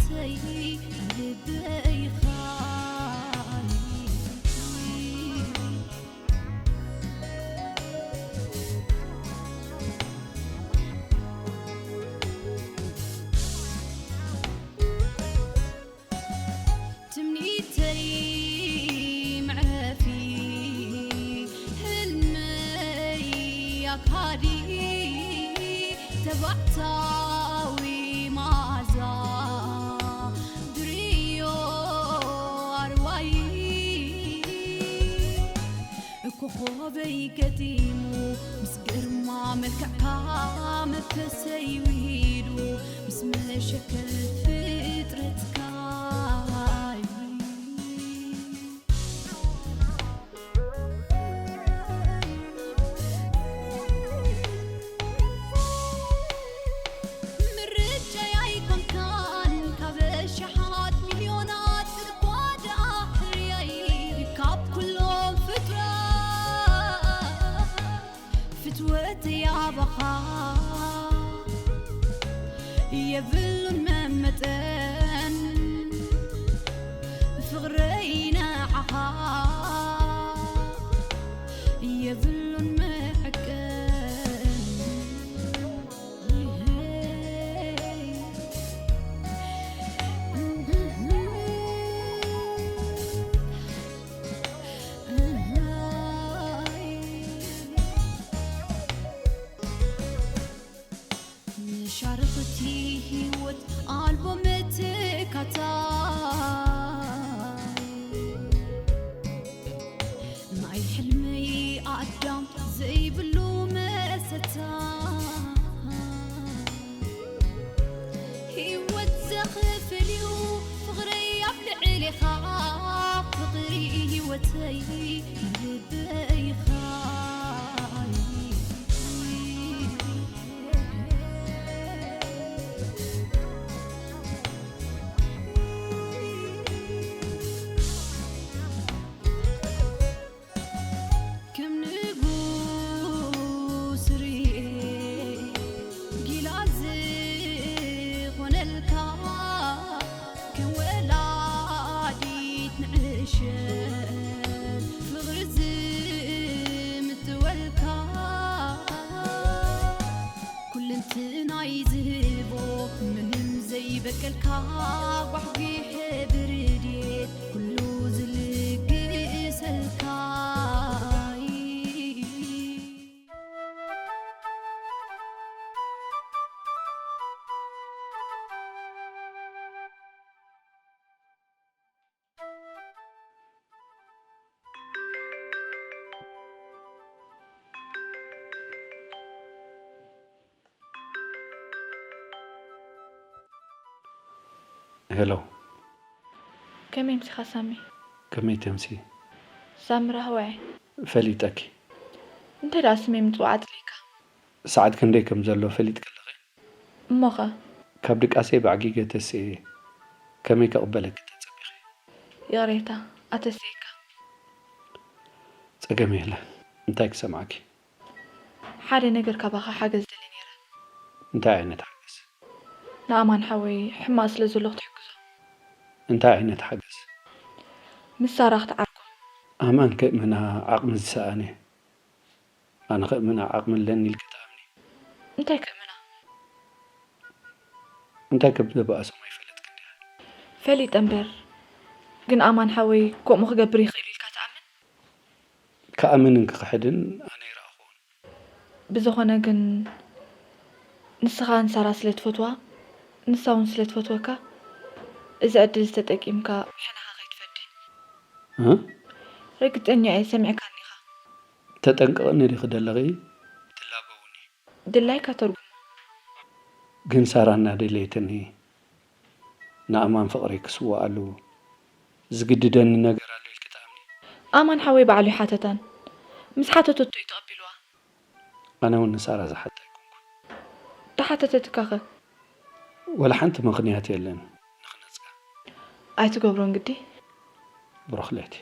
ተይ ልበይ ኻይ ትምኒተይ መዕረፊ ህልመይ ኣካሊ ተባዕታዊ መኣዛ ድርዮ ኣርዋይ ኮኾበይ ገጢሙ ምስ ግርማ መልክዕካ መንፈሰይ ውሂዱ ምስ መሸከል ፍጥረትካ ምርጫይ ኣይኮንካን ካብ ኣሽሓት ሚልዮናት እኳ ደኣ ሕርያይ ካብ ኩሎም ፍጡራት ፍትወት ያባኻ የብሉን መመጠን ፍቕረይ ንዓኻ የብሉን መዐቀን። መሻርኽቲ ህይወት ኣልቦ መተካታይ ናይ ሕልመይ ኣዳም ዘይብሉ መሰታ ህይወት ዘኽፍል እዩ ፍቕረይ ኣብ ልዕሌኻ ፍቕሪ ህይወተይ ልበይኻ ከም ንጉስ ርኤ ጊላ ዝኾነልካ ከም ወላዲት ንዕሸል ፍቕሪ ዝምጥወልካ ኩልንትናይ ዝህቦ ምንም ዘይበቀልካ ጓሕጒሐ ብርድየት ኩሉ ዝልግሰልካ ሄሎ። ከመይ ምሲኻ ሳሚ? ከመይ ተምሲ? ሳሚ ራህዋይ። ፈሊጠኪ። እንታይ ደኣ ስመይ ምጽዋዕ ኣጽሊእካ? ሰዓት ክንደይ ከም ዘሎ ፈሊጥኪ ኣለኺ? እሞኸ? ካብ ድቃሰይ ባዕጊገ ተሲኤ ከመይ ከቕበለኪ ተጸቢኺ? ይቕሬታ ኣተሲኤካ። ጸገም የለን። እንታይ ክሰምዓኪ? ሓደ ነገር ካባኻ ሓገዝ ደልየ ነይረ። እንታይ ዓይነት ሓገዝ? ንኣማን ሓወይ ሕማቕ ስለ ዘሎ ክትሕግዞ። እንታይ ዓይነት ሓገዝ? ምስ ሳራ ክትዓርኮ። ኣማን ከእምና ዓቕሚ ዝሰኣነ ኣነ ከእምና ዓቕሚ ኣለኒ ኢልኪ ትኣምኒ? እንታይ ከእምና? እንታይ ከም ዘባእሶም ኣይፈለጥክን ዲኻ? ፈሊጠ እምበር ግን ኣማን ሓወይ ከምኡ ክገብር ይኽእል እዩ ኢልካ ትኣምን? ክኣምንን ክኽሕድን ኣነ ኣይረኣኹን። ብዝኾነ ግን ንስኻ ንሳራ ስለ ትፈትዋ ንሳ እውን ስለ ትፈትወካ እዚ ዕድል እዚ ተጠቂምካ ሕነኻ ከይትፈዲ። እ? ርግጸኛ እየ ሰሚዕካኒ ኢኻ። ተጠንቅቕኒ ዲኺ ደለኺ? ትላበውኒ። ድላይካ ተርጉሞ። ግን ሳራ እናደለየትኒ ንኣማን ፍቕረይ ክስውኣሉ ዝግድደኒ ነገር ኣሎ ኢልኪ ትኣምኒ? ኣማን ሓወይ ባዕሉ ይሓተታን ምስ ሓተተቶ እዩ ተቐቢልዋ። ኣነ እውን ንሳራ ዝሓታ ኣይኮንኩን። ተሓተተትካኸ? ወላ ሓንቲ ምኽንያት የለን ንኽነጽጋ። ኣይትገብሮን ግዲ። ብሩኽ ለይቲ።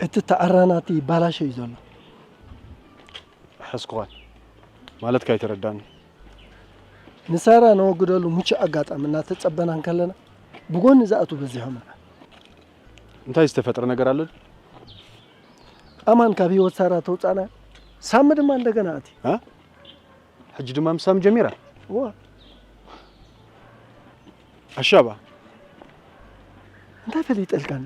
እቲ ተኣራናቲ ይባላሸ እዩ ዘሎ። ሕስኩኻ ማለትካ ኣይተረዳኒ። ንሳራ ነወግደሉ ምቹእ ኣጋጣሚ እናተጸበና እንከለና ብጎኒ ዝኣቱ በዚሖምና። እንታይ ዝተፈጥረ ነገር ኣሎ? ኣማን ካብ ህይወት ሳራ ተውጻና፣ ሳሚ ድማ እንደገና ኣቲ እ? ሕጂ ድማ ምሳም ጀሚራ። ዋ ኣሻባ እንታይ ፈሊጠልካኒ?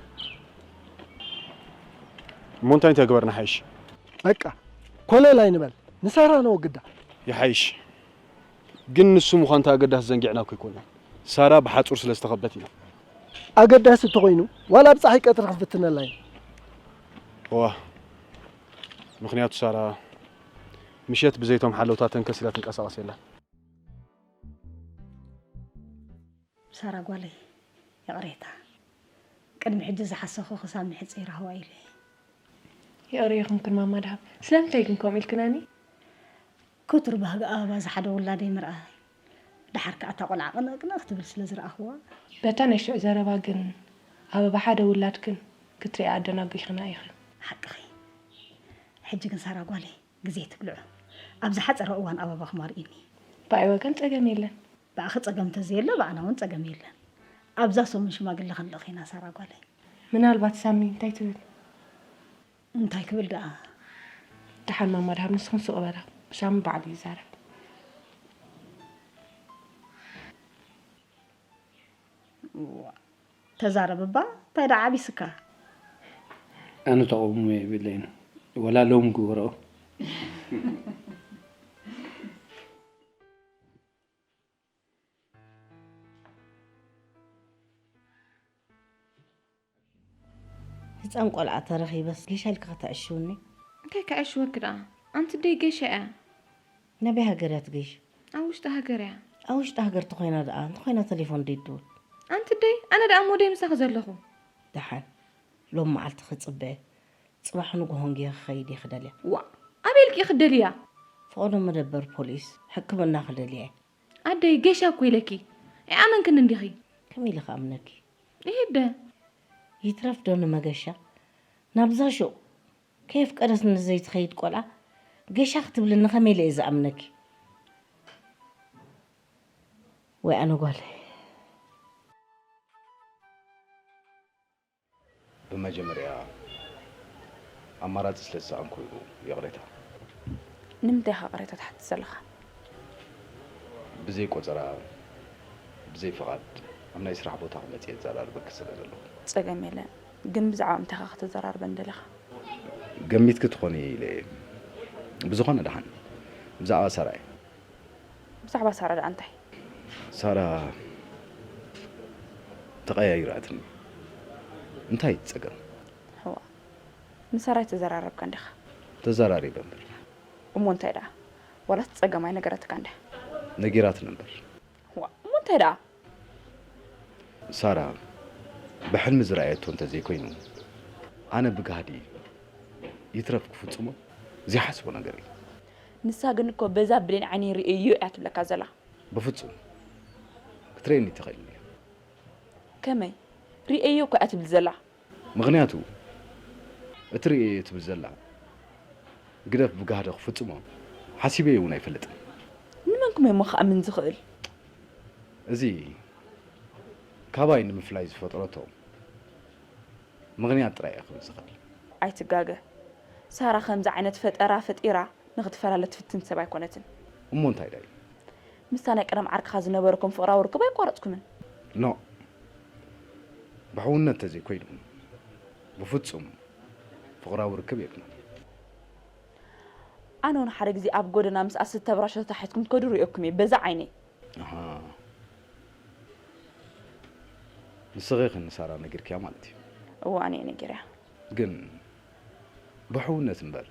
እሞ እንታይ እንታይ ግበርና ሓይሽ? በቃ ኮለል ኣይንበል፣ ንሳራ ነወግዳ። ይሓይሽ ግን ንሱ ምዃንታ ኣገዳሲ ዘንጊዕና እኮ ይኮነ። ሳራ ብሓጹር ስለ ዝተኸበት ኢና። ኣገዳሲ እንተኾይኑ ዋላ ኣብ ጸሓይ ቀትሪ ክንፍትነላ ኢና። ዋ ምኽንያቱ ሳራ ምሸት ብዘይቶም ሓለውታ ተንከስ ኢላ ትንቀሳቐስ የላ። ሳራ ጓለይ፣ ይቕሬታ፣ ቅድሚ ሕጂ ዝሓሰኹ ክሳብ ምሕጽ ይራህዋ ኢለ። ይቕሬ ይኹንክን ማማ ድሃብ። ስለምንታይ ግን ከምኡ ኢልክናኒ? ክቱር ባህጊ ኣበባ ዝሓደ ውላደይ ምርኣይ፣ ድሓር ከኣ እታ ቆልዓ ቅንቕንቕ ክትብል ስለ ዝረኣኽዋ። በታ ናይ ሽዑ ዘረባ ግን ኣበባ ሓደ ውላድክን ክትሪኣ ኣደናጒኽና ኢኽን። ሓቅኺ። ሕጂ ግን ሳራ ጓለይ፣ ግዜ ትብልዑ፣ ኣብ ዝሓጸረ እዋን ኣበባኹም ኣርእዩኒ። ብኣይ ወገን ጸገም የለን። ብኣኺ ጸገም እንተዘየሎ ብኣና እውን ጸገም የለን። ኣብዛ ሰሙን ሽማግለ ክንልእኽ ኢና ሳራ ጓለይ። ምናልባት ሳሚ እንታይ ትብል? እንታይ ክብል ደኣ? ደሓን ማማ ደሃብ ንስኽን ሱቕ በላ። ብሳሚ ባዕሉ ይዛረብ። ተዛረብ እባ እንታይ ደኣ ዓቢስካ? ኣነ ተቐውሞ የብለይን ወላ ሎም ግበሮ። ህፃን ቆልዓ ተረኺበስ ጌሻ ኢልካ ከተዕሽውኒ? እንታይ ከዕሽወኪ ደኣ ኣንቲ ደይ ጌሻ እያ። ናበይ ሃገር እያ ትገይሽ? ኣብ ውሽጢ ሃገር እያ። ኣብ ውሽጢ ሃገር ተኾይና ደኣ እንተኾይና ተሌፎን ደይ ትድውል? ኣንቲ ደይ ኣነ ደኣ እሞ ደይ ምሳኺ ዘለኹ። ደሓን ሎም መዓልቲ ክፅበ እየ። ፅባሕ ንግሆ እንግየ ክኸይድ እየ ክደልያ። ዋእ ኣበይ ኢልኪ ኢኺ ትደልይያ? ፈቐዶ መደበር ፖሊስ ሕክምና ክደልያ እየ። ኣደይ ጌሻ እኮ ኢለኪ ኣይኣመንክን እንዲኺ። ከመይ ኢለ ክኣምነኪ? ይሂደ። ይትረፍ ዶ ንመገሻ ናብዛ ሹቕ ከየፍቀደት ንዘይትኸይድ ቆልዓ ጌሻ ክትብልኒ ከመይ ኢለ እየ ዝኣምነኪ? ወይ ኣነ ጓል። ብመጀመርያ ኣማራጺ ስለ ዝሰኣንኩ ይቕሬታ። ንምንታይ ኢኻ ቅሬታ ትሓትት ዘለኻ? ብዘይ ቆጸራ ብዘይ ፍቓድ ኣብ ናይ ስራሕ ቦታኺ መጺኤ ዘራርበኪ ስለ ዘለኹ። ጸገም የለን ግን ብዛዕባ ምንታይ ኢኻ ከተዘራርበኒ ደሊኻ? ገሚትኪ ትኾኒ ኢለ እየ። ብዝኾነ ደሓን ብዛዕባ ሳራ እየ። ብዛዕባ ሳራ ደኣ እንታይ? ሳራ ተቐያይራትኒ። እንታይ እዩ እቲ ጸገም? ሕዋ ምስ ሳራ ኣይተዘራረብካን ዲኻ? ተዘራሪበ እምበር። እሞ እንታይ ደኣ? ዋላስ ጸገም ኣይነገረትካን ድያ? ነጊራትኒ እምበር። ሕዋ እሞ እንታይ ደኣ? ሳራ ብሕልሚ ዝረኣየቶ እንተዘይኮይኑ ኣነ ብጋህዲ ይትረፍ ክፍጽሞ ዘይሓስቦ ነገር እዩ። ንሳ ግን እኮ በዛ ብሌን ዓይነይ ርእየዮ እያ ትብለካ ዘላ። ብፍጹም ክትርእየኒ ኣይትኽእልን እያ። ከመይ? ርእየዮ እኮ እያ ትብል ዘላ። ምኽንያቱ እቲ ርእየዮ ትብል ዘላ ግደፍ ብጋህዲ ክፍጽሞ ሓሲበዮ እውን ኣይፈልጥን። ንመን ከመይ እሞ ክኣምን ዝኽእል? እዚ ካባይ ንምፍላይ ዝፈጠረቶ ምኽንያት ጥራይ እየ ክብል ዝኽእል። ኣይትጋገ። ሳራ ከምዚ ዓይነት ፈጠራ ፈጢራ ንኽትፈላለ ትፍትን ሰብ ኣይኮነትን። እሞ እንታይ ደኣ እዩ? ምስታ ናይ ቀደም ዓርክኻ ዝነበረኩም ፍቕራዊ ርክብ ኣየቋረጽኩምን። ኖእ። ብሕውነት ተዘይኮይኑ ብፍጹም ፍቕራዊ ርክብ የብልናን። ኣነ እውን ሓደ ግዜ ኣብ ጎደና ምስኣ ስተብራሸ ተታሒዝኩም ትከዱ ርእየኩም እየ በዛ ዓይነይ። ኣሃ። ንስኺ ኢኺ ንሳራ ነጊርክያ ማለት እዩ። እወ ኣነ እየ ነጊረያ። ግን ብሕውነት እምበር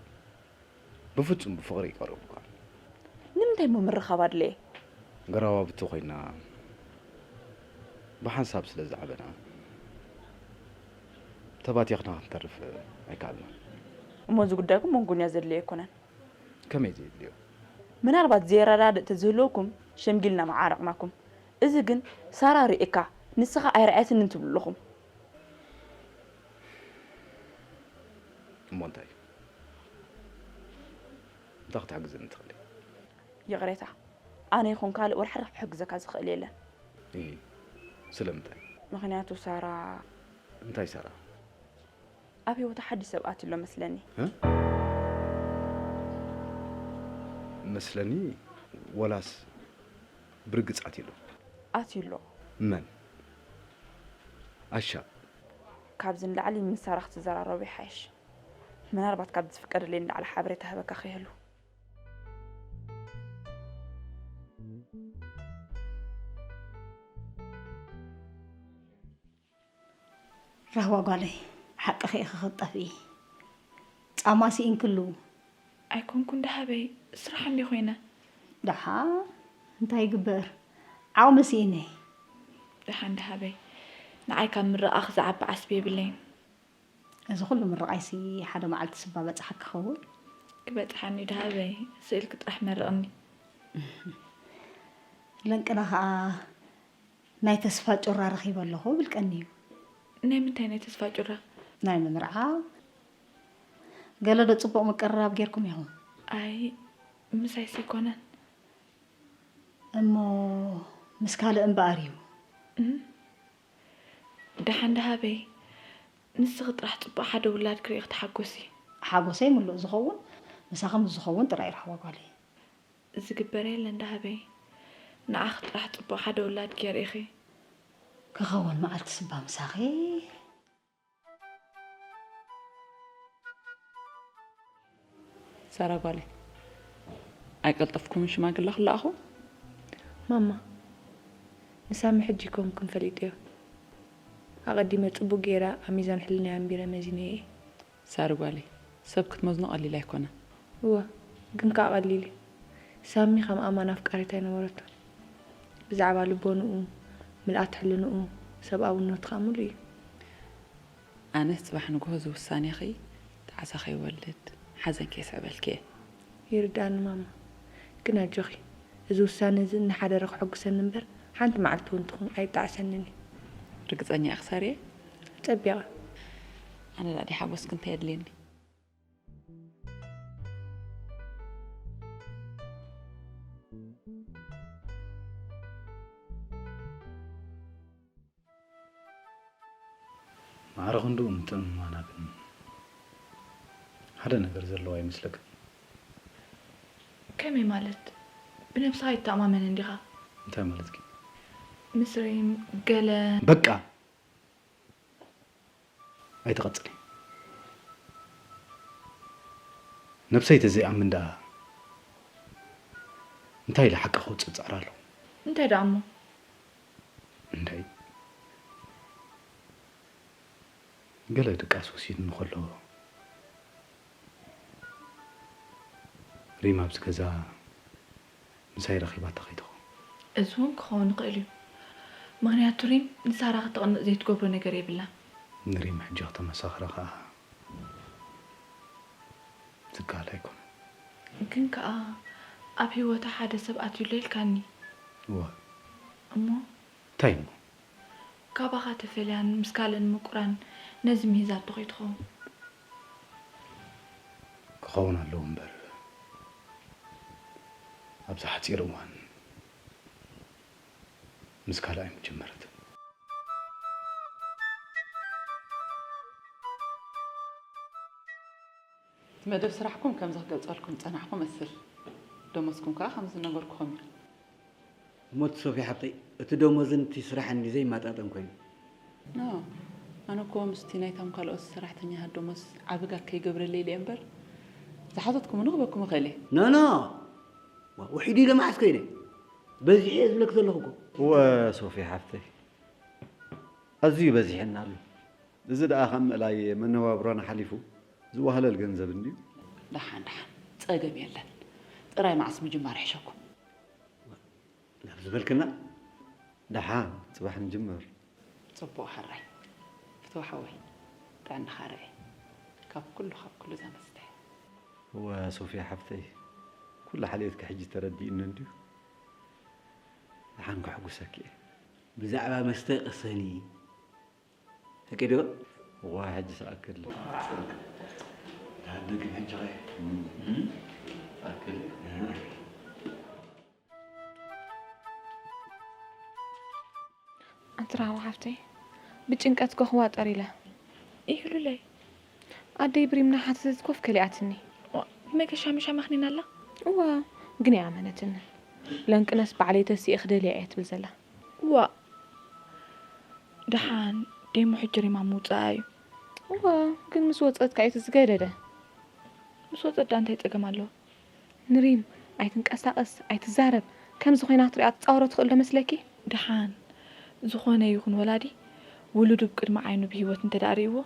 ብፍጹም ብፍቕሪ ኣይቀረብኩኻን። ንምንታይ እሞ ምርኻብ ኣድለየ? ጎረባብቲ ኮይና ብሓንሳብ ስለ ዝዓበና ተባቲኽና ክንተርፍ ኣይከኣልናን። እሞ እዚ ጉዳይኩም መንጎኛ ዘድልዮ ኣይኮነን። ከመይ ዘየድልዮ? ምናልባት ዘየረዳድእ ተዝህልወኩም ሸምጊልና ምዓረቕናኩም። እዚ ግን ሳራ ርእየካ ንስኻ ኣይረኣየትንን ትብሉ ኣለኹም። እንታይ ክትሕግዝኒ ትኽእሊ? ይቕሬታ፣ ኣነ ይኹን ካልእ ወላ ሓደ ክሕግዘካ ዝኽእል የለን። እይ፣ ስለምንታይ? ምኽንያቱ ሳራ እንታይ ሳራ? ኣብ ህይወታ ሓድሽ ሰብ ኣትዩ ኣሎ መስለኒ። እ? መስለኒ ወላስ ብርግጽ ኣትዩ ኣሎ? ኣትዩ ኣሎ። መን? ኣሻ? ካብዚ ንላዕሊ ምስ ሳራ ክትዘራረቡ ይሓይሽ። ምናልባት ካብዚ ዝፍቀደለይ ንላዕሊ ሓበሬታ ህበካ ከይህሉ። ራህዋ ጓለይ፣ ሓቅኺ ኢኺ ክትጠፍኢ። ጻማ ስኢንክሉ። ኣይኮንኩን ደሃበይ፣ ስራሕ እንዲ ኮይነ። ደሓ እንታይ ይግበር፣ ዓቕሚ ስኢነ። ደሓን ደሃበይ፣ ንዓይ ካብ ምርቓኽ ዝዓቢ ዓስቢ የብለይን። እዚ ኩሉ ምርቓይሲ ሓደ መዓልቲ ስባ በጽሓ ክኸውን። ክበጽሓኒ ደሃበይ፣ ስእልኪ ጥራሕ መርቕኒ። ለንቅና ኸኣ ናይ ተስፋ ጩራ ረኺበ ኣለኹ ብልቀኒ እዩ። ናይ ምንታይ ናይ ተስፋ ጩራ? ናይ ምምርዓው። ገለ ዶ ጽቡቕ ምቅርራብ ጌርኩም ኢኹም? ኣይ፣ ምሳይሲ ኣይኮነን። እሞ ምስ ካልእ እምበኣር እዩ። እም? ደሓን ደሃበይ፣ ንስኺ ጥራሕ ጽቡቕ ሓደ ውላድ ክርኢ ክትሓጎሲ። ሓጎሰይ ምሉእ ዝኸውን ምሳኺ ምስ ዝኸውን ጥራይ ራህዋ ጓለይ። ዝግበር የለን ደሃበይ፣ ንዓኺ ጥራሕ ጽቡቕ ሓደ ውላድ ገይርኢኺ። ክኸውን መዓልቲ ስባ ምሳኺ። ሳራ ጓለይ፣ ኣይቀልጠፍኩምን ሽማግለ ክለኣኹ? ማማ፣ ንሳሚ ሕጂ ይከውን ከም ፈሊጠዮ። ኣቐዲመ ጽቡቕ ገይረ ኣብ ሚዛን ሕልናይ ኣንቢረ መዚነዮ እየ። ሳሪ ጓለይ፣ ሰብ ክትመዝኖ ቀሊል ኣይኮነን። እወ፣ ግን ከኣ ቀሊል እዩ። ሳሚ ከም ኣማን ኣፍቃሪት ኣይነበረቶን። ብዛዕባ ልቦንኡ፣ ምልኣት ሕልንኡ፣ ሰብኣውነቱ ከኣ ምሉእ እዩ። ኣነስ ጽባሕ ንግሆ እዚ ውሳኔኺ ጣዕሳ ከይወልድ ሓዘን ከየስዕበልኪ እየ። ይርድኣኒ ማማ፣ ግን ኣጆኺ፣ እዚ ውሳነ እዚ እናሓደረ ከሐጉሰኒ እምበር ሓንቲ መዓልቲ እውን ትኹን ኣይጣዕሰንን እዩ። ርግጸኛ ኢኺ ሳርየ? ጸቢቐ። ኣነ ደኣ ሓጎስኪ እንታይ የድልየኒ? ማዕረ ክንድኡ ምትእምማና ግን ሓደ ነገር ዘለዎ ኣይመስለክን? ከመይ ማለት? ብነብስኻ ኣይተኣማመንን ዲኻ? እንታይ ማለትኪ? ምስ ሪም ገለ በቃ! ኣይትቐጽሊ። ነብሰይ ተዘይኣምን ደኣ እንታይ ኢለ ሓቂ ከውጽእ ጸዕር ኣለኹ? እንታይ ደኣ እሞ? እንታይ? ገለ ድቃስ ወሲድኒ ከሎ ሪም ኣብዚ ገዛ ምሳይ ረኺባታ ከይትኸውን። እዚ እውን ክኸውን ይኽእል እዩ። ምኽንያቱ ሪም ንሳራ ክተቐንእ ዘይትገብሮ ነገር የብላን። ንሪም ሕጂ ክተመሳኽራ ከኣ ዝከኣል ኣይኮነን። ግን ከኣ ኣብ ህይወታ ሓደ ሰብ ኣትዩሎ ኢልካኒ። እወ። እሞ? እንታይ እሞ? ካባኻ ተፈልያን ምስ ካልእን ምቁራን ነዚ ምሂዛቶ ከይትኸውን። ክኸውን ኣለዎ እምበር ኣብዚ ሓጺር እዋን ምስ ካልእ ኣይምጀመረትን። እቲ መደብ ስራሕኩም ከምዚ ክገልጸልኩም ዝጸናሕኩ መስል። ደሞዝኩም ከኣ ከምዚ ዝነገርኩኹም እዩ። እሞ እቲ ሶፊ ሓብተይ፣ እቲ ደሞዝን እቲ ስራሕን ድዩ ዘይመጣጠን ኮይኑ? ኖ፣ ኣነ እኮ ምስቲ ናይቶም ካልኦት ሰራሕተኛታት ደሞዝ ዓቢ ጋግ ከይገብረለይ ኢለ እየ እምበር፣ ዝሓተትኩምኒ ክበኩም እኽእል እየ። ኖ፣ ኖ። ዋ፣ ውሒዱ ኢለ መዓስ ኮይነ? በዚሑ እየ ዝብለኪ ዘለኹ እኮ። እወ ሶፊ ሓፍተይ፣ ኣዝዩ በዚሕና ኣሎ። እዚ ደኣ ካብ ምእላይ መነባብሮና ሓሊፉ ዝዋህለል ገንዘብ እንድዩ። ደሓን ደሓን፣ ጸገም የለን። ጥራይ መዓስ ምጅማር ይሕሸኩም። ናብ ዝበልክና። ደሓን፣ ጽባሕ ንጅምር። ጽቡቕ ሕራይ። ፍትው ሓወይ፣ ጥዕናኻ ርኣይ። ካብ ኩሉ፣ ካብ ኩሉ ዘመስተ። እወ ሶፊያ ሓፍተይ፣ ኩሉ ሓልዮትኪ ሕጂ ተረዲኡኒ እንድዩ። ደሓን ከሐጉሰኪ እየ። ብዛዕባ መስተ ቅሰኒ። ፈቂዶ? እዋ፣ ሕጂ ሰኣክል። ደሓን ደጊም ሕጂ ኸ? ሰኣክል። ራህዋ ሓፍተይ፣ ብጭንቀት ኮኽዋ ጠሪለ። ይህሉለይ። ኣደይ ብሪምና ሓተተት ኮፍ ከሊኣትኒ። ዋ፣ ብመገሻ ምሻ መኽኒና ኣላ? እዋ፣ ግን ኣይኣመነትን። ለንቅነስ ባዕለይ ተሲኤ ክደልያ እየ ትብል ዘላ። ዋ፣ ደሓን ደሞ ሕጂ ሪማ ምውፅኣ እዩ። እዋ፣ ግን ምስ ወፀት ከኣ እቲ ዝገደደ። ምስ ወፀት ደኣ እንታይ ጸገም ኣለዎ? ንሪም፣ ኣይትንቀሳቐስ፣ ኣይትዛረብ፣ ከምዚ ኮይና ክትሪኣ ትጻወሮ ትኽእል ዶ መስለኪ? ደሓን፣ ዝኾነ ይኹን ወላዲ ውሉዱ ብቅድሚ ዓይኑ ብህይወት እንተ ደኣ ርእይዎ፣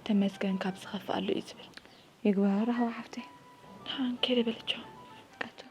ተመስገን ካብ ዝኸፍእ ኣሎ እዩ ዝብል። ይግበሮ ራህዋ ሓፍተይ። ደሓን፣ ከይደ በለቻ። ቃቸው።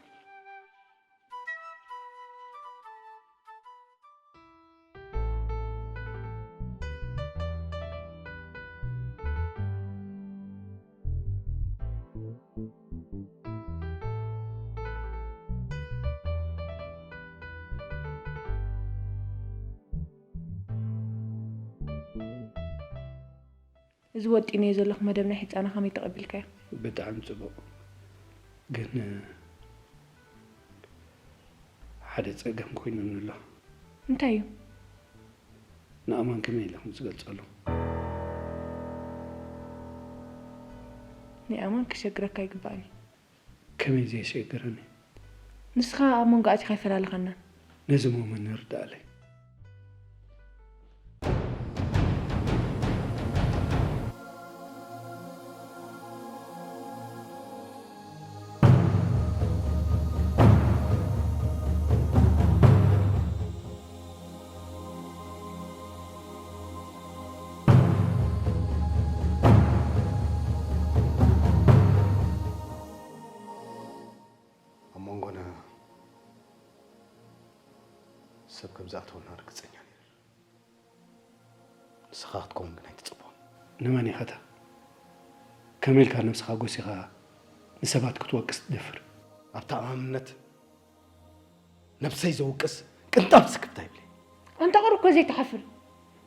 እዚ ወጢነዮ ዘለኹ መደብ ናይ ሕጻና ከመይ ተቐቢልካዮ? ብጣዕሚ ጽቡቕ። ግን ሓደ ጸገም ኮይኑኒ ኣሎ። እንታይ እዩ? ንኣማን ከመይ ኢለ ከም ዝገልጸሉ? ንኣማን ክሸግረካ ኣይግባእን እዩ። ከመይ ዘየሸግረኒ? ንስኻ ኣብ መንጎ ኣቲኻ ኣይፈላለኻናን። ነዚ ሞመን ንርዳእለይ። ኣብ መንጎና ሰብ ከም ዝኣተወና ርግጸኛ ነይረ። ንስኻ ክትከውን ግን ኣይትጽበን። ንመን ኢኻታ? ከመይ ኢልካ ነብስኻ ጎሲኻ ንሰባት ክትወቅስ ትደፍር? ኣብ ተኣማምነት ነብሰይ ዘውቅስ ቅንጣብ ስክፍታ ይብለይ። ኣንታ ቁሩብ እኮ ዘይትሓፍር።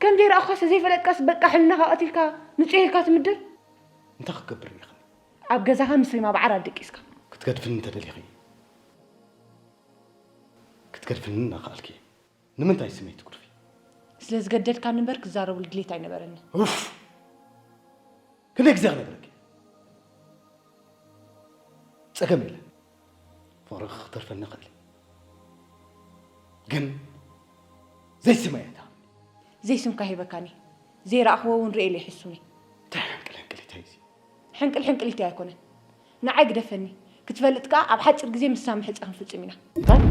ከም ዘይረኣኻስ ዘይፈለጥካስ በቃ ሕልናኻ ቀቲልካ ንጹህ ኢልካ ትምድር? እንታይ ክገብር እኒኽኒ? ኣብ ገዛኻ ምስ ሪማ ብዓራት ደቂስካ። ክትገድፍኒ እንተደሊኺ፣ ክትገድፍኒ እናኸኣልኪ። ንምንታይ ስመይ ትጉድፊ? ስለ ዝገደድካኒ እምበር ክዛረበሉ ድሌት ኣይነበረኒ። ኡፍ! ክንደይ ግዜ ክነግረኪ? ጸገም የለን። ፍቕርኺ ክተርፈኒ ይኽእል። ግን ዘይስመይ ኣይትሃብኒ። ዘይስምካ ሂበካኒ። ዘይረኣኽዎ እውን ርእየ ኢለ ይሕሱኒ። እንታይ ሕንቅል ሕንቅል እንታይ እዚ? ሕንቅል ሕንቅሊተይ ኣይኮነን። ንዓይ ግደፈኒ። ክትፈልጥ ከኣ ኣብ ሓጺር ግዜ ምስማዕ ሕጸ ክንፍጽም ኢና። እንታይ?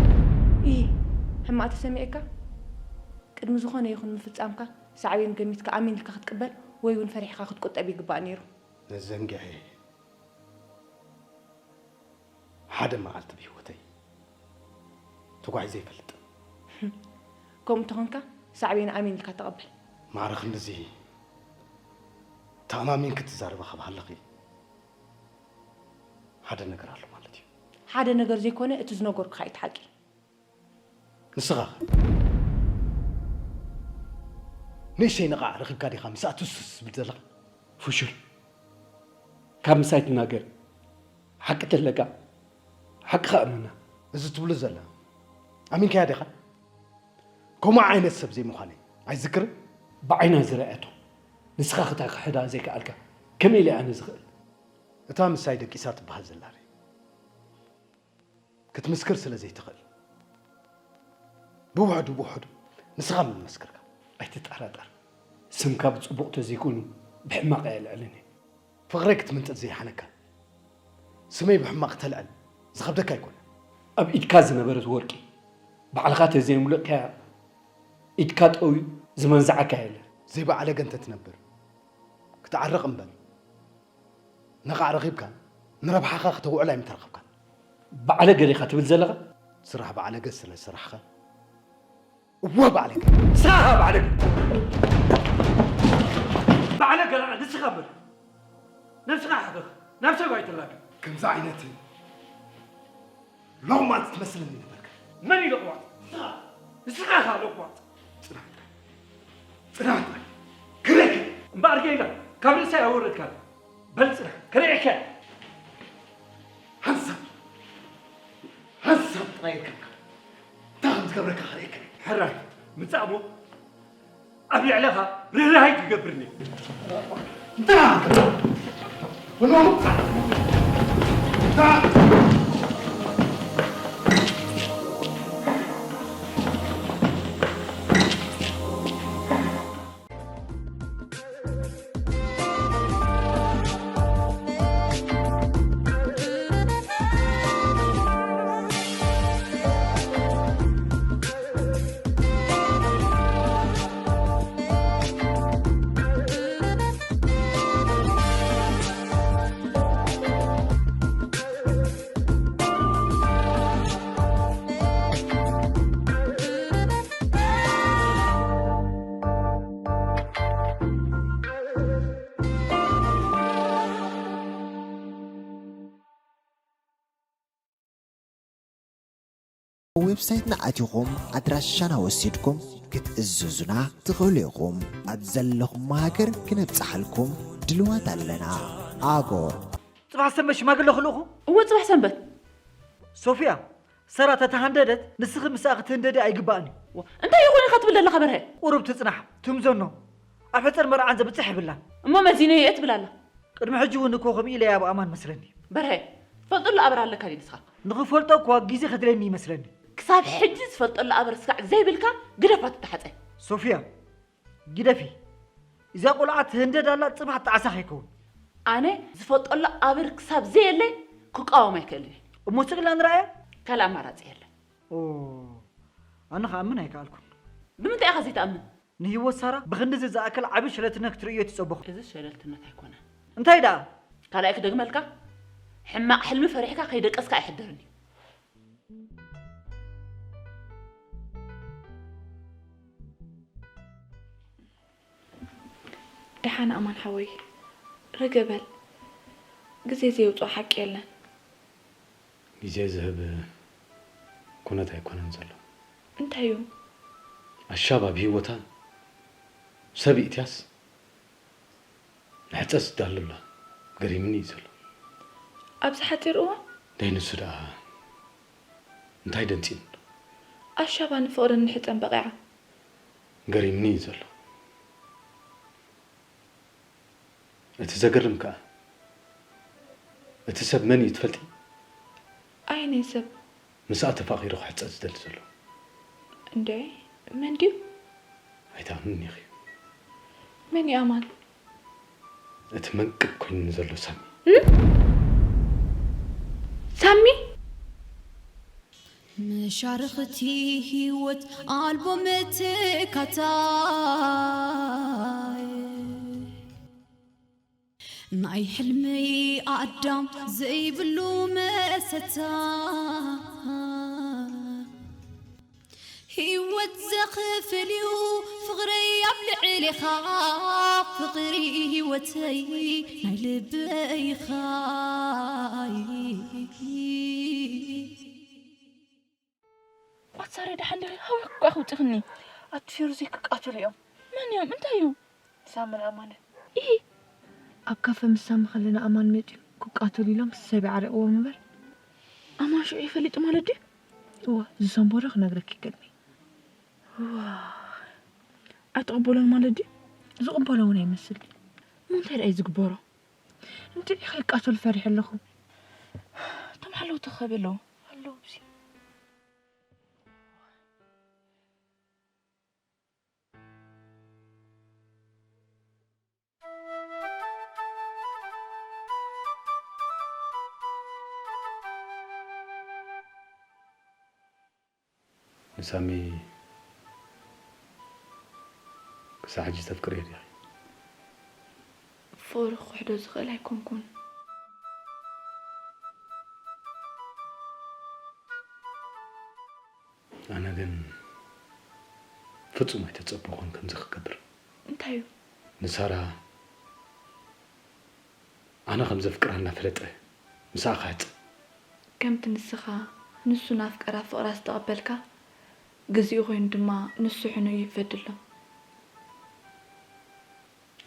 ኢሂ፣ ሕማቕ ተሰሚዑካ? ቅድሚ ዝኾነ ይኹን ምፍጻምካ፣ ሳዕቤን ገሚትካ ኣሚን ኢልካ ክትቅበል ወይ እውን ፈሪሕካ ክትቁጠብ ይግባእ ነይሩ። ነዚ ዘንጊዐ ሓደ መዓልቲ ብህይወተይ ተጓዒዘ ኣይፈልጥን። ከምኡ እንተኾንካ ሳዕቤን ኣሚን ኢልካ ተቐበል። ማዕረ ክንድዚ ተኣማሚንኪ ትዛረቢ ካብ ሃለኺ ሓደ ነገር ኣሎ ማለት እዩ። ሓደ ነገር ዘይኮነ እቲ ዝነገርኩኻ እዩ እቲ ሓቂ። ንስኻ ኸ? ንእሽተይ ነቓዕ ረኺብካ ዲኻ ምስኣ ትስስ ትብል ዘለኻ? ፍሹል። ካብ ምሳይ ትናገር። ሓቂ ተለካ ሓቅኻ እመና። እዚ ትብሎ ዘላ ኣሚንካያ ዲኻ? ከምኡ ዓይነት ሰብ ዘይምዃነይ ኣይዝክርን? ብዓይና ዝረኣየቶ ንስኻ ክታ ክሕዳ ዘይከኣልካ ከመይ ኢለ ኣነ ዝኽእል? እታ ምሳይ ደቂሳ ትበሃል ዘላ ርእ ክትምስክር ስለ ዘይትኽእል ብውሕዱ ብውሕዱ ንስኻ ምን መስክርካ? ኣይትጠራጠር፣ ስምካ ብጽቡቕ ተዘይኮይኑ ብሕማቕ ኣየልዕልን እየ። ፍቕረይ ክትምንጥል ዘይሓነካ ስመይ ብሕማቕ ተልዕል ዝኸብደካ ኣይኮነን። ኣብ ኢድካ ዝነበረት ወርቂ ባዕልኻ ተዘይምሉእካያ ኢድካ ጠውዩ ዝመንዝዓካ የለን። ዘይበዓለገ እንተ ትነብር ክትዓርቕ እምበር ነቓዕ ረኺብካ ንረብሓኻ ክተውዕሎ ኣይምተረኸብካን። ባዕለገ ዲኻ ትብል ዘለኻ? ስራሕ ባዕለገ ስለ ዝሰራሕኻ እወ ባዕለገ። ንስኻ ኢኻ ባዕለገ። ባዕለገ ንስኻ እምበር ነብስኻ ሕደግ፣ ናብ ሰብ ኣይትላገ። ከምዚ ዓይነት ሎቕማጽ ትመስለኒ ነበርካ። መን እዩ ሎቕማጽ? ንስኻ። ንስኻ ኢኻ ሎቕማጽ። ጽናሕ ጥራይ። ጽናሕ ጥራይ። ክረክ እምበኣር ጌጋ ካብ ርእሰይ ኣወረድካ። በል ጽናሕ፣ ክርእየካ እየ። ሓንሳብ፣ ሓንሳብ ጥራይ ይርከብካ። እንታይ ከም ዝገብረካ ክርእየካ እየ። ሕራይ፣ ምጻእ እሞ ኣብ ልዕለኻ ርህራሄ ክገብርኒ። ዌብሳይትና ኣቲኹም ኣድራሻና ወሲድኩም ክትእዝዙና ትኽእሉ ኢኹም። ኣብ ዘለኹም ሃገር ክነብጽሓልኩም ድልዋት ኣለና። ኣጎር። ጽባሕ ሰንበት ሽማግለ ክልእኹ? እወ ጽባሕ ሰንበት። ሶፊያ፣ ሰራ ተተሃንደደት ንስኺ ምስኣ ክትህንደዲ ኣይግባእን እዩ። እንታይ ይኹን ኢኻ ትብል ዘለኻ በርሀ? ቁሩብ ትጽናሕ፣ ትምዘኖ ኣብ ሕጽር መርዓን ዘብጽሕ የብላን። እሞ መዚነዮ እየ ትብል ኣላ። ቅድሚ ሕጂ እውን እኮ ከምኡ ኢለ እየ ኣብ ኣማን መስለኒ። በርሀ፣ ትፈልጠሉ ኣበር ኣለካ ድዩ ንስኻ? ንኽፈልጦ እኳ ግዜ ከድልየኒ ይመስለኒ። ክሳብ ሕጂ ዝፈልጠሉ ኣበር ስጋዕ ዘይብልካ ግደፋ ትተሓጸ። ሶፊያ፣ ግደፊ። እዛ ቆልዓ ትህንደድ ኣላ፣ ጽባሕ ጣዕሳ ከይከውን። ኣነ ዝፈልጠሉ ኣበር ክሳብ ዘየለይ ክቃወም ኣይክእልን እየ። እሞ ስቕ ኢልና ንርኣያ። ካልእ ኣማራጺ የለን። ኦ፣ ኣነ ክኣምን ኣይከኣልኩን። ብምንታይ ኢኻ ዘይትኣምን? ንህይወት ሳራ ብኽንድዚ ዝኣክል ዓቢ ሸለልትነት ክትርእዮ ኣይትጸበኹን። እዚ ሸለልትነት ኣይኮነን። እንታይ ደኣ? ካልኣይ ክደግመልካ፣ ሕማቕ ሕልሚ ፈሪሕካ ከይደቀስካ ኣይሕደርን እዩ። ደሓን ኣማን ሓወይ፣ ረገ በል። ግዜ ዘየውጽኦ ሓቂ የለን። ግዜ ዝህብ ኩነት ኣይኮነን ዘሎ። እንታይ እዩ? ኣሻብ ኣብ ህይወታ ሰብ ይእትያስ ንሕጸ ዝዳሉ ኣሎ። ገሪምኒ እዩ ዘሎ። ኣብዚ ሓጺር እዋን? ደይ ንሱ ደኣ እንታይ ደንጺኑ ኣሎ? ኣሻባ ንፍቕርን ንሕጸን በቒዓ። ገሪምኒ እዩ ዘሎ። እቲ ዘገርም ከኣ እቲ ሰብ መን እዩ ትፈልጢ? ኣየናይ ሰብ? ምስኣ ተፋቒሩ ክሕጸ ዝደሊ ዘሎ። እንዴ መን ድዩ? ኣይትኣምንን ኢኺ። መን እዩ ኣማን? እቲ መንቅብ ኮይኑኒ ዘሎ ሳሚ። ሳሚ? መሻርኽቲ ህይወት ኣልቦ መተካታይ ናይ ሕልመይ ኣዳም ዘይብሉ መሰታ ህይወት ዘኽፍል እዩ ፍቕረይ ኣብ ልዕሌኻ ፍቕሪ ህይወተይ ናይ ልበይኻ ኣሳረ ደሓን ዲኺ? ሃወይ ክቋ ክውጥኽኒ። ኣቲ ፌሩዘይ ክቃተሉ እዮም። መን እዮም? እንታይ እዩ? ሳምን ኣማንን። ኢሂ! ኣብ ካፈ ምስ ሳሚ ከለና ኣማን መጺኡ ክቃተሉ ኢሎም ሰብ ይዓሪቕዎም እምበር። ኣማን ሽዑ እዩ ፈሊጡ ማለት ድዩ? እወ፣ ዝሰንቦ ዶ ክነግረኪ ቅድሚ። ዋይ! ኣይትቕበሎን ማለት ድዩ? ዝቕበሎ እውን ኣይመስል። እሞ እንታይ ደኣ እዩ ዝግበሮ? እንድዒ ከይቃተሉ ፈሪሐ ኣለኹ። እቶም ሓለውቲ ከበይ ኣለዉ? ኣለዉ ኣብዚ። ንሳሚ ክሳዕ ሕጂ ተፍቅርዮ ዲኺ? ፍቕሪ ክኽሕዶ ዝኽእል ኣይኮንኩን። ኣነ ግን ፍጹም ኣይተጸበኹን ከምዚ ክገብር። እንታይ እዩ? ንሳራ ኣነ ከም ዘፍቅራ እናፈለጠ ምሳኣ ክሕጽ። ከምቲ ንስኻ ንሱ ናፍቀራ ፍቕራ ዝተቐበልካ፣ ግዚኡ ኮይኑ ድማ ንሱ ሕኑይ እዩ ይፈዲ ኣሎ።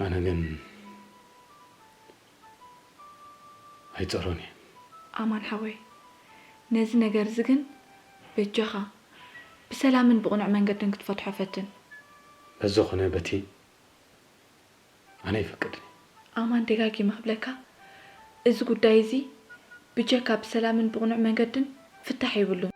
ኣነ ግን ኣይጸሮን እየ። ኣማን ሓወይ፣ ነዚ ነገር እዚ ግን በጃኻ ብሰላምን ብቕኑዕ መንገድን ክትፈትሖ ፈትን። በዚ ኾነ በቲ ኣነ ይፈቅድኒ። ኣማን፣ ደጋጊመ ክብለካ፣ እዚ ጉዳይ እዚ ብጀካ ብሰላምን ብቕኑዕ መንገድን ፍታሕ የብሉን።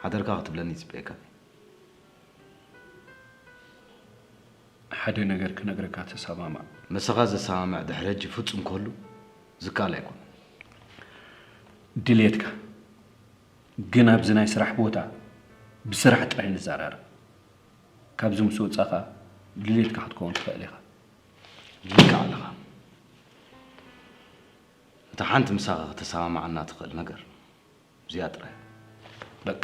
ሓደርካ ክትብለኒ ይጽበየካ። ሓደ ነገር ክነግረካ፣ ተሰማማዕ። ምሳኻ ዘሰማምዕ ድሕሪ ሕጂ ፍጹም ክህሉ ዝከኣል ኣይኮነን። ድሌትካ ግን ኣብዚ ናይ ስራሕ ቦታ ብስራሕ ጥራይ ንዘራረብ። ካብዚ ምስ ወጻኻ ድሌትካ ክትከውን ትኽእል ኢኻ። ልክዕ ኣለኻ። እታ ሓንቲ ምሳኻ ከተሰማምዓና ትኽእል ነገር እዚኣ ጥራይ። በቃ።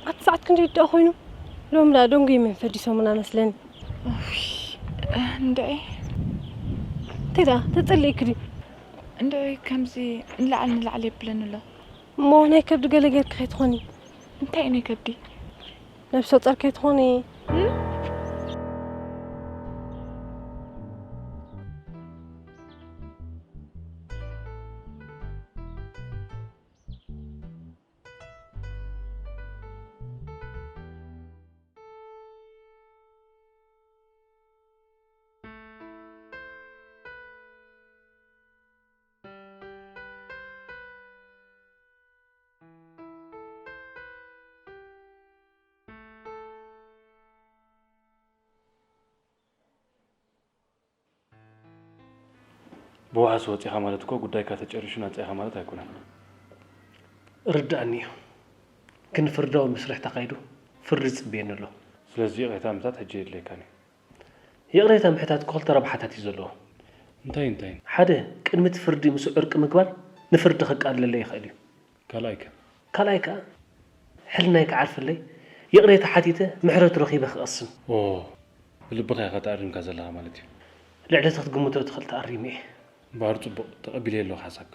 ኣቲ ሰዓት ክንደይ ደኣ ኮይኑ? ሎም ደኣ ደንጉ ይመን ፈዲሶምና መስለኒ። ኡይ፣ እንድዒ። እንታይ ደኣ ተጸሊእኪ ድዩ? እንድዒ ከምዚ ንላዕሊ ንላዕሊ የብለኒ ኣሎ። እሞ ናይ ከብዲ ገለ ጌርኪ ከይትኾኒ? እንታይ እዩ ናይ ከብዲ? ነብሰ ጾር ከይትኾኒ? እም? ብዋሕስ ወጺኻ ማለት እኮ ጉዳይካ ተጨሪሹ ናጻ ኢኻ ማለት ኣይኮነን። ርድኣኒ እዩ። ግን ፍርዳዊ መስርሕ ተኻይዱ ፍርዲ ዝጽበየኒ ኣሎ። ስለዚ ይቕሬታ ምሕታት ሕጂ የድልየካን እዩ። ይቕሬታ ምሕታት እኮ ክልተ ረብሓታት እዩ ዘለዎ። እንታይ እንታይ? ሓደ፣ ቅድሚ እቲ ፍርዲ ምስኡ ዕርቂ ምግባር ንፍርዲ ከቃልለለይ ይኽእል እዩ። ካልኣይ ከ? ካልኣይ ከኣ፣ ሕልናይ ክዓርፈለይ፣ ይቕሬታ ሓቲተ ምሕረት ረኺበ ክቐስን። ኦ፣ ብልብኻ ኢኻ ተኣሪምካ ዘለኻ ማለት እዩ። ልዕሊ እቲ ክትግምቶ ትኽእል ተኣሪመ እየ። እምበኣር ጽቡቕ፣ ተቐቢለዮ ኣለኹ ሓሳብካ።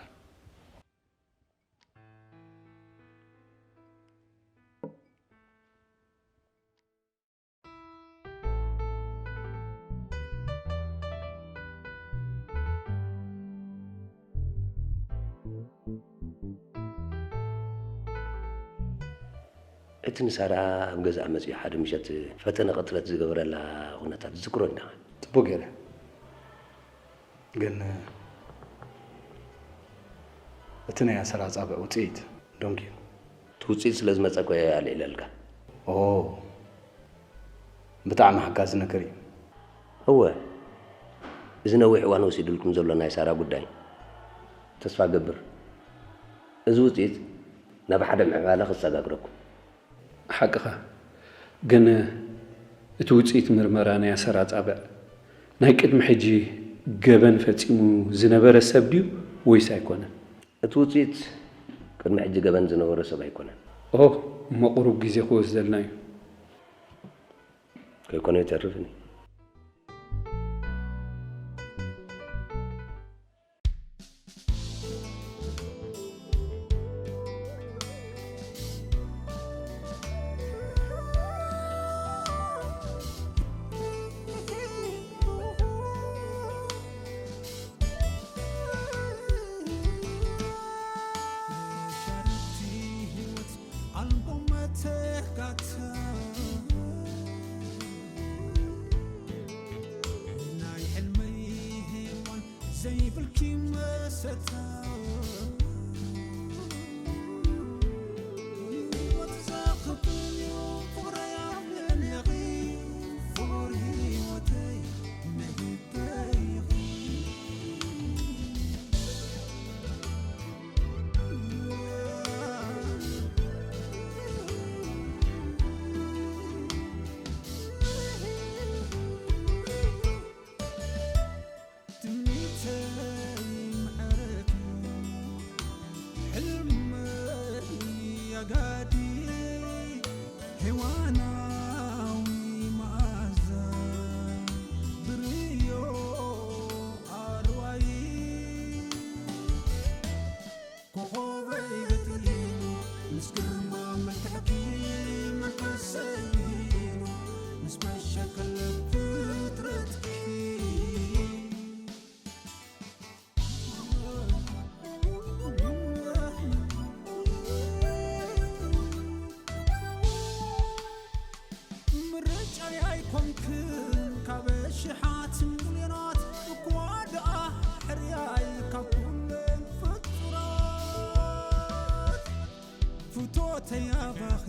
እቲ ንሳ ደኣ ኣብ ገዛኣ መጺኡ ሓደ ምሸት ፈተነ ቅትለት ዝገበረላ ኩነታት ትዝክሮ እንዲኻ? ጽቡቕ ገይረ። ግን እቲ ናይ ኣሰር ኣጻብዕ ውጽኢት ደንጉዩ። እቲ ውጽኢት ስለ ዝመጸ እኮ እየ ኣልዒለልካ። ኦ፣ ብጣዕሚ ሓጋዚ ነገር እዩ። እወ፣ እዚ ነዊሕ እዋን ወሲድልኩም ዘሎ ናይ ሳራ ጉዳይ፣ ተስፋ እገብር፣ እዚ ውጽኢት ናብ ሓደ ምዕባለ ክሰጋግረኩም። ሓቅኻ። ግን እቲ ውጽኢት ምርመራ ናይ ኣሰር ኣጻብዕ ናይ ቅድሚ ሕጂ ገበን ፈጺሙ ዝነበረ ሰብ ድዩ ወይስ ኣይኮነን? እቲ ውጽኢት ቅድሚ ሕጂ ገበን ዝነበሮ ሰብ ኣይኮነን። ኦ፣ እሞ ቁሩብ ግዜ ክወስደልና እዩ። ከይኮነ ኣይተርፍን እዩ። ዘይብልኪ መሰታ ህይወት ዘኽብር እዩ ፍቕረይ ኣብለለኺ ፍቕር ህይወተይ መሂበይኺ ትምኒተይ ምዕረት ሕልመይ ኣጋዲ ሔዋናዊ መኣዛ ብርዮ ኣርዋይ ኮኾበይ ገጢሙ ምስ ግርማ መልክዕኪ መንፈሰይ ሂኑ ምስ መሸከለ ፍጥረትኪ ምርጫይ ኣይኮንክን ካብ ሽሓት ሚልዮናት እኳ ደኣ ሕርያይ ካብ ኩለን ፍጡራት ፍቶተይ ኣባኺ